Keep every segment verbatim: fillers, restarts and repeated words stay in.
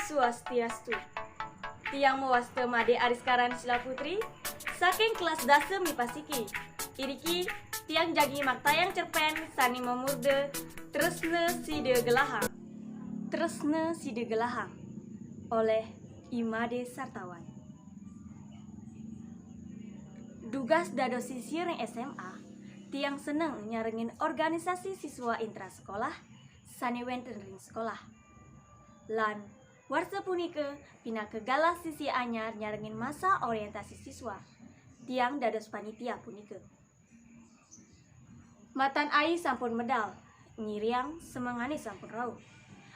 Swastiastu. Tiang mawasta Made Ariskaran Sila Putri, saking kelas dasa mipa siki. Iriki tiang jagi maktayang cerpen sane mamurda Tresna Sida Gelahang. Tresna Sida Gelahang oleh I Made Sartawan. Dugas dados sisia ring S M A, tiang seneng nyarengin organisasi siswa intrasekolah sane wenten ring sekolah. Lan warsa punika pinaka galah sisia anyar nyarengin masa orientasi siswa, tiang dados panitia punika. Matan ayi sampun medal, nyiriang semengane sampun rauh.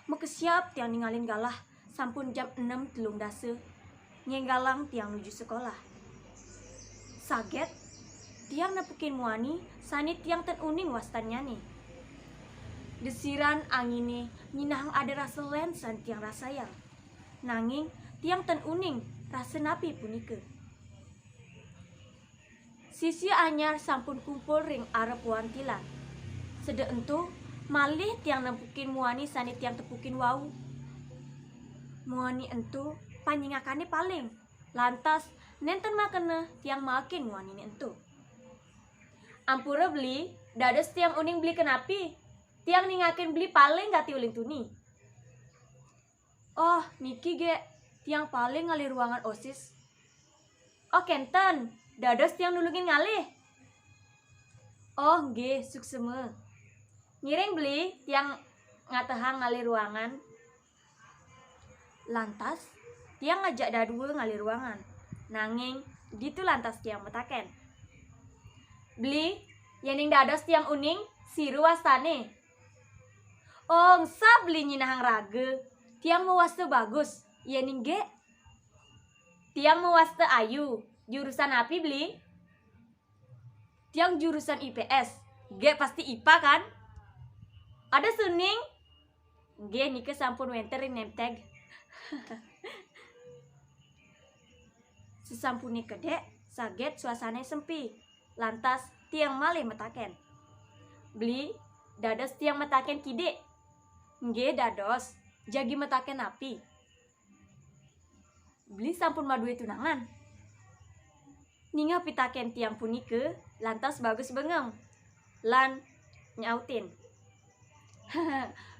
Makesiab tiang ningalin galah, sampun jam enem telung dasa. Ngenggalang tiang nuju sekolah. Saget, tiang nepukin muani sane tiang ten uning wastannyane. Desiran angine nyinahang ada rasa len sane tiang rasayang. Nanging tiang ten uning rasa napi punika. Sisia anyar sampun kumpul ring arep wantilan. Sedek ento, malih tiang nepukin muani sane tiang tepukin wau. Muani ento panyingakane paling. Lantas, nenten makena tiang maakin muanine ento. Ampura beli, dados tiang uning beli kenapi. Tiang ningakin beli paling gati uling tuni. Oh, niki gek, tiang paling ngalih ruangan osis. Oh, kenten, dados tiang nulungin ngalih. Oh, nggih, suksema. Ngiring beli, tiang ngatehang ngalih ruangan. Lantas, tiang ngajak dadua ngalih ruangan. Nanging, ditu lantas tiang mataken. Beli, yening dados tiang uning, sira wastane? Oh, ngesab beli nyinahang raga. Tiang mawasta bagus, yening gek? Tiang mawasta ayu. Jurusan api beli? Tiang jurusan I P S. Gek pasti I P A kan? Ada suning? Nggih, nika sampun wenten ring nemteg. Sesampune kedek, saget suasane sempi. Lantas tiang malih mataken. Beli, dados tiang mataken kidik? Nggih, dados. Jagi mataken napi? Beli sampun madue tunangan? Ningeh pitaken tiang punika, lantas bagus bengeng. Lan nyautin.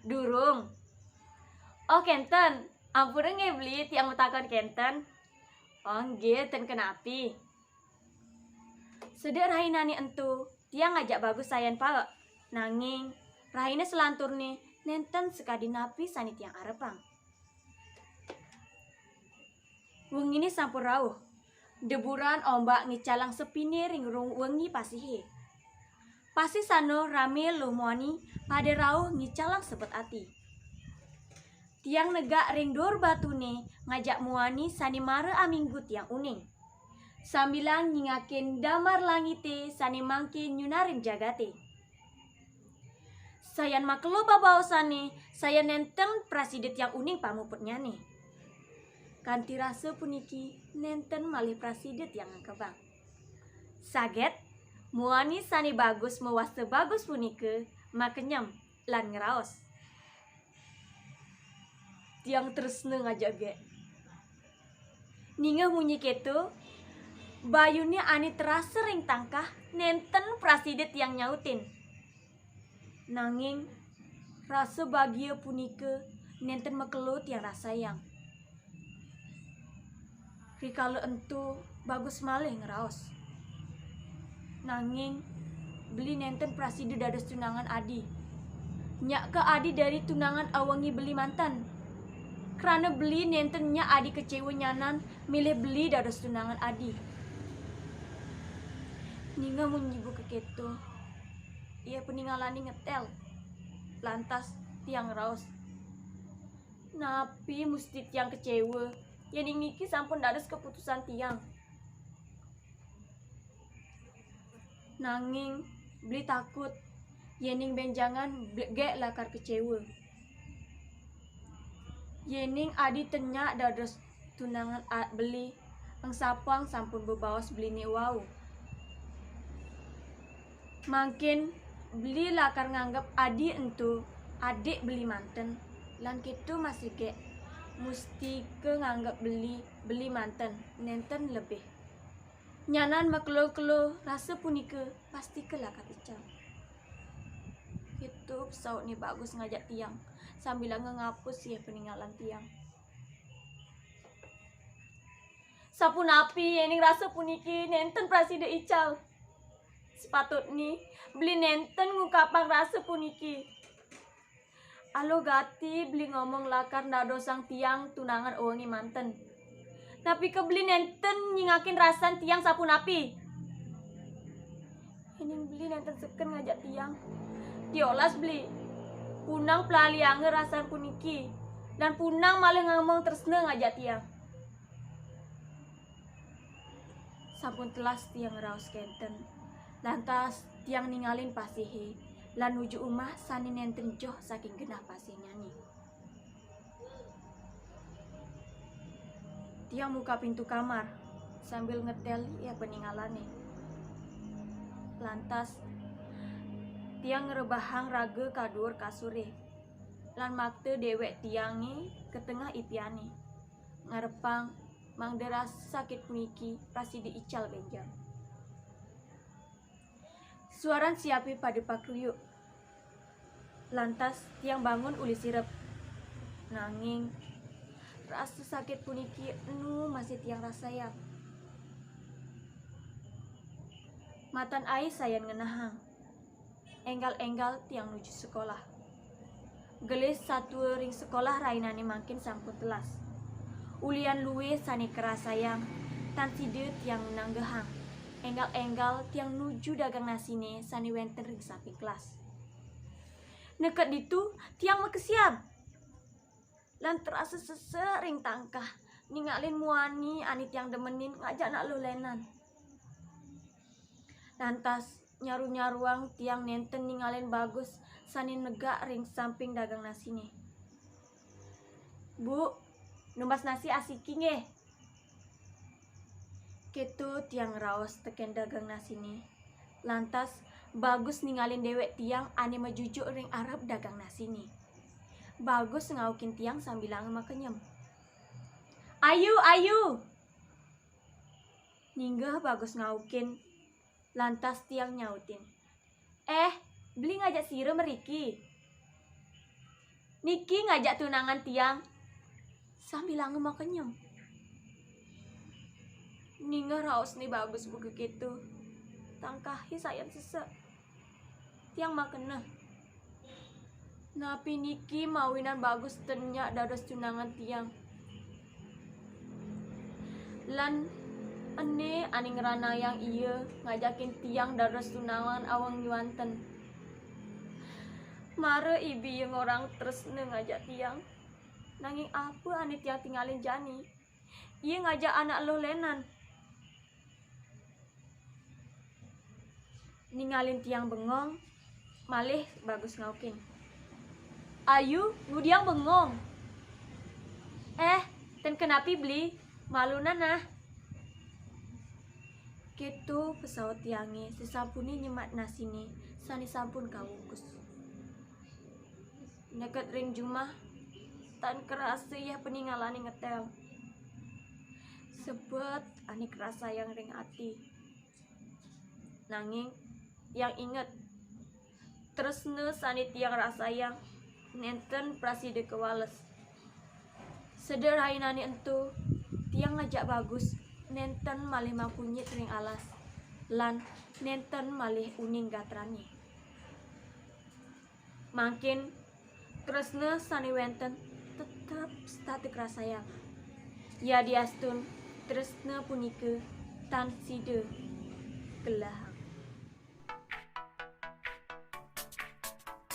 Durung. Oh, kenten. Ampura nggih beli tiang matakon kenten. Oh, nggih, ten kenapi. Sedek rahinane ento, tiang ngajak bagus sayan paek. Nanging, rahina selanturne nenten sakadi napi sane tiang arepang. Wengine sampun rauh. Deburan ombak ngicalang sepine ring rung wengi pasihe. Pasih sano rame luh muani pada rauh ngicalang sebet ati. Tiang negak ring dur batune ngajak muani sane mara aminggu tiang uning. Sambilang nyingakin damar langite sane mangkin nyunarin jagate. Sayan makelo babaosane, sayan nenten prasida tiang uning pamuputnyane. Kanti rasa puniki nenten malih prasida tiang ngangkebang. Saget, muani sane bagus mawasta bagus punika makenyem lan ngraos. Tiang tresna ngajak gek. Ningeh munyi keto, bayune ane terasa ring tangkah nenten prasida tiang nyautin. Nanging, rasa bagia punika nenten makelo tiang rasayang. Rikala ento, bagus malih ngraos. Nanging, beli nenten prasida dados tunangan adi. Nyak ka adi dadi tunangan awengi beli manten. Krana beli nenten nyak adi kecewa nyanan milih beli dados tunangan adi. Ningeh munyi buka keto, ia paningalane ngetel. Lantas tiang raos. Napi musti tiang kecewa, yening niki sampun dados keputusan tiang. Nanging, beli takut, yening benjangan gek lakar kecewa. Yening adi ten nyak dados tunangan beli, engsapang sampun bebaos beline wau. Mangkin beli lakar nganggep adi ento adik beli manten, lan keto masih gek. Mustika nganggep beli, beli manten, nenten lebih. Nyanan makelo-kelo rasa punika pastika lakar ical. Kéto pesaut Ni Bagus ngajak tiang, sambilanga ngapus yéh paningalan tiang. Sapunapi yéning rasa puniki nenten prasida ical? Sepatutni beli nenten ngungkapang rasa puniki. Aluh gati beli ngomong lakar ndadosang tiang tunangan ewengi manten. Napika beli nenten nyingakin rasan tiang sapunapi? Yéning beli nenten seken ngajak tiang, tiolas beli, punang pelalianga rasan puniki, lan punang malih ngomong tresna ngajak tiang. Sampun telas tiang ngraos kénten, lantas tiang ningalin pasihé lan nuju umah sané nénten joh saking genah pasihnyané. Tiang muka pintu kamar sambil ngetél yéh paningalané. Lantas tiang ngrebahang raga ka duur kasuré lan makta déwék tiangé ka tengah ipiané, ngarepang mangda rasa sakit puniki prasida ical bénjang. Suaran siapé pada pakruyuk. Lantas tiang bangun uli sirep. Nanging rasa sakit puniki enu masih tiang rasayang. Matan ai sayan ngenahang. Énggal-énggal tiang nuju sekolah. Gelis satua ring sekolah rahinané mangkin sampun telas. Ulian lué sané karasayang, tan sida tiang nanggehang. Énggal-énggal tiang nuju dagang nasiné sané wénten ring samping kelas. Neked ditu, tiang makesiab. Lan terasa sesek ring tangkah, ningalin muani ané tiang demenin ngajak anak luh lénan. Lantas, nyaru-nyaruang tiang nénten ningalin Bagus sané negak ring samping dagang nasiné. "Bu, numbas nasi asiki nggih." Kéto tiang ngraos tekén dagang nasiné. Lantas, Bagus ningalin déwék tiang ané majujuk ring arep dagang nasiné. Bagus ngaukin tiang sambilanga makenyem. "Ayu, ayu!" Ninggeh Bagus ngaukin, lantas tiang nyautin, "Eh, beli ngajak sira mriki?" "Niki ngajak tunangan tiang," sambilanga makenyem. Ninggeh raos Ni Bagus buka kéto, tangkahé sayan sesek. Tiang makeneh. Napi niki mawinan Bagus ten nyak dados tunangan tiang? Lan ené ané ngranayang ia ngajakin tiang dados tunangan awengi wanten. Mara ibi ia ngorang tresna ngajak tiang. Nanging apa ané tiang tingalin jani? Ia ngajak anak luh lénan. Ningalin tiang bengong, malih Bagus ngaukin, "Ayu, ngudiang bengong?" "Eh, ten kenapi beli, malunan nah." Kéto pesaut tiangé sasampuné nyemak nasiné sané sampun kawukus. Neked ring jumah, tan karasa yéh paningalané ngetél. Sebet ané karasayang ring ati. Nanging tiang inget, tresna sané tiang rasayang nénten prasida kawales. Sederainané ento, tiang ngajak Bagus nénten malih makunyit ring alas, lan nénten malih uning gatrané. Mangkin tresna sané wénten tetep setata karasayang. Yadiastun tresna punika tan sida kelehang.